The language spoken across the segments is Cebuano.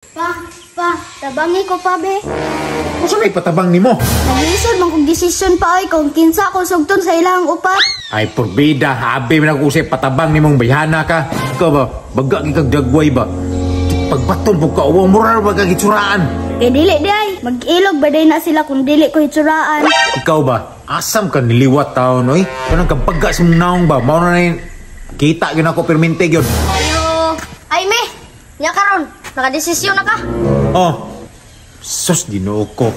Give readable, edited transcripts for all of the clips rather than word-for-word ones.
Pa, pa, tabangi ko pa be. Unsa may patabang nimo? Naglisod man kong desisyon pa oy kung kinsa ko sugton sa ilang upat. Ay, porbida, abi man ako usay patabang nimong bayhana ka. Ikaw ba, baga kag dagway ba? Pagbaton po ka, uwang moral ba kag itsuraan? Kay dili di ay, mag-ilog ba day na sila kung dili ko hitsuraan. Ikaw ba, asam ka niliwat taon, oy? Kanang kabaga sa mong naong ba? Mao na na kita yun ako permente yun. Ayo, ay me, nya karon, nakadesisyon na ka. Oh, sus, Ginoo ko.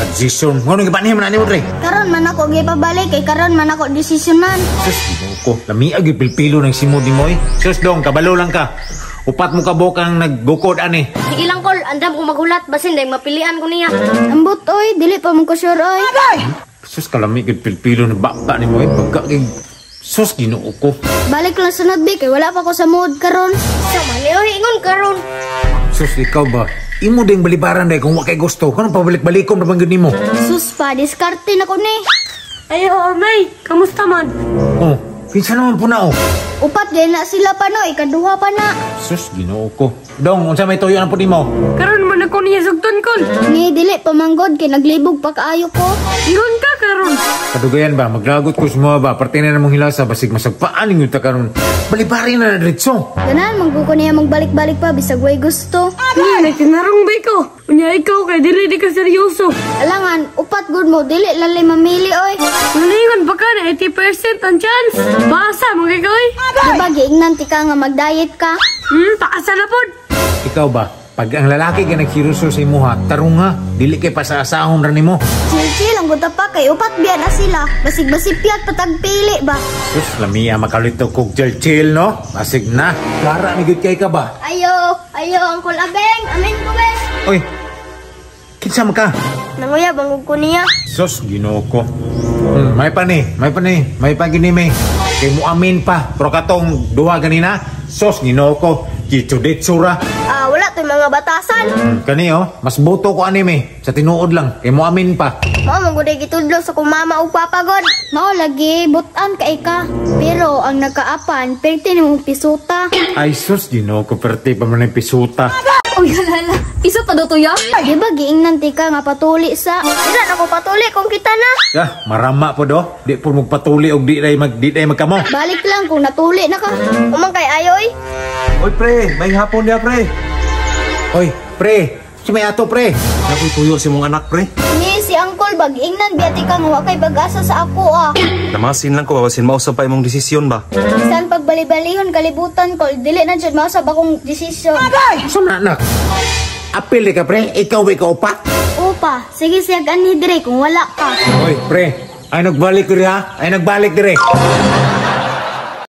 Adjison. Ngano gibanhin man ani mo, Dre? Karon man ako gipabalik kay karon man ako desisyonan. Sus, Ginoo ko. Lamiag yung pilpilo ng simod ni mo, eh. Sus, dong, kabalo lang ka. Upat mo kabok ang naggukod ani. Sige lang kol, andam ko maghulat basin dahil mapilian ko niya. Ambot oy, dili pa man ko sure oy. Sus, kalami yung pilpilo ng baba ni mo, eh. Pagka sus, Ginoo ko. Balik lang sunod be kay wala pa ko sa mood karon. Sa mali oy, ingon karon. Sus, ikaw ba? Imo ding balibaran dahil kung wa kay gusto. Kanang pabalik-balikom na bang nimo? Sus pa, diskarte na ko ni. Ayo, May, kamusta man? Oh, kinsa naman po na oh. Upat gay na sila pa no, ikaduha pa na. Sus, Ginoo ko. Dong, unsa may tuyo na po nimo? Karon man ako niya sugton kol. Ni dili pa manggod kay naglibog pa kaayo ko. Ingon ka karon. Kadugayan ba, maglagot ko sa mga ba, parte na namong hilasa, basig masagpaan ninyo ta karon. Balibarin na na diretso. Ganan man ko niya magbalik-balik pa bisag way gusto. Unya, nagtinarong ba ikaw? Unya ikaw kay dili di ka seryoso. Alangan, upat gud mo dili lalay mamili oy. Nalingon pa ka na 80% ang chance. Paasa mga ikaw eh. Di ba giingnan ti ka nga mag-diet ka? Paasa na pod. Ikaw ba, pag ang lalaki ka nagsiruso sa imuha, tarunga, dili kay pasaasahon ra nimo. Chill-chill ang guta pa kay upat biya na sila. Basig basipyat patagpili ba. Sus, lamia makalito kog chill chill, no? Basig na. Klara ni gud kay ka ba? Ayo, ayo, Uncle Abeng, amin ko be. Oy, kinsa man ka? Nanguya bangog ko niya. Sus, Ginoo ko. May pa ni, may pa ni, may pa gini may. Kay mo amin pa, pero katong duha ganina, sus, Ginoo ko, ditso ra. Ah, wala to'y mga batasan. Kani oh, mas boto ko ani me, sa tinuod lang, kay mo amin pa. Mao man gud ay gitudlo sa kong mama ug papa god. Mao lagi butan kay ka. Pero ang nagkaapan, perti nimong pisuta. Ay sus, Ginoo ko, perti pa man ang pisuta. Uy, hala. Piso pa do to ya? Di ba giingnan ti ka nga patuli sa Dili na ko patuli kung kita na. Ya, marama po do, di po magpatuli og di day mag di day magkamo. Balik lang kung natuli na ka. Umang kay ayoy. Oy pre, may hapon niya pre. Oy, pre, si may ato pre. Nakoy tuyo si mong anak pre. Ni si Uncle bag ingnan biya ti ka nga wa kay pag-asa sa ako ah. Namasin lang ko babasin mausab pa imong desisyon ba. Bisan pagbalibalihan kalibutan ko, dili na jud mausab akong desisyon. Sa na anak? Apil di ka pre, ikaw ikaw pa. Opa, sige siya anhi dire kung wala ka. Oy, pre, ay nagbalik diri ha? Ay nagbalik diri.